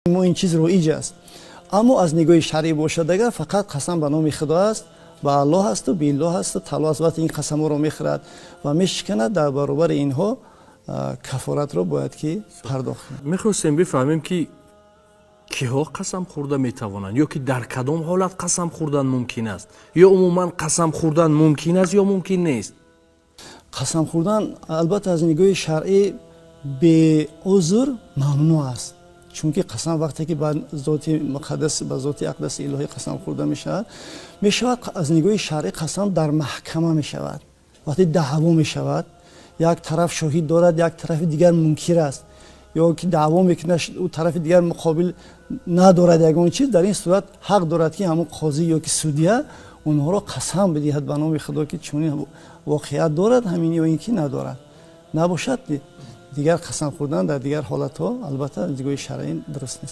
Мо ин чиз роиҷ аст, аммо аз нигоҳи шаръӣ бошад агар, фақат қасам ба номи Худо аст, ба Аллоҳ ҳасту биллоҳ ҳасту таллоҳ аст. Вақте ин қасамҳоро мехӯрад ва мешиканад, дар баробари инҳо кафоратро бояд ки пардохт кунад. Мехостем бифаҳмем, ки киҳо қасам хӯрда метавонанд ё ки дар кадом ҳолат қасам хӯрдан мумкин аст ё умуман қасам хӯрдан мумкин аст ё мумкин нест? Қасам хӯрдан, албатта, аз нигоҳи шаръӣ беузр мамнӯъ аст, чунки қасам вақте ки ба зоти муқаддас, ба зоти ақдаси илоҳӣ қасам хӯрда мешавад. Аз нигоҳи шаръӣ қасам дар маҳкама мешавад, вақте даъво мешавад, як тараф шоҳид дорад, як тарафи дигар мункир аст ё ки даъво мекунад, ӯ тарафи дигар муқобил надорад ягон чиз. Дар ин сурат ҳақ дорад, ки ҳамон қозӣ ё ки судья онҳоро қасам бидиҳад ба номи Худо, ки чунин воқеият дорад ҳамин ё ин ки надорад. Набошад, дигар қасам хӯрдан дар дигар ҳолатҳо, албатта, аз нигоҳи шаръӣ дуруст нест.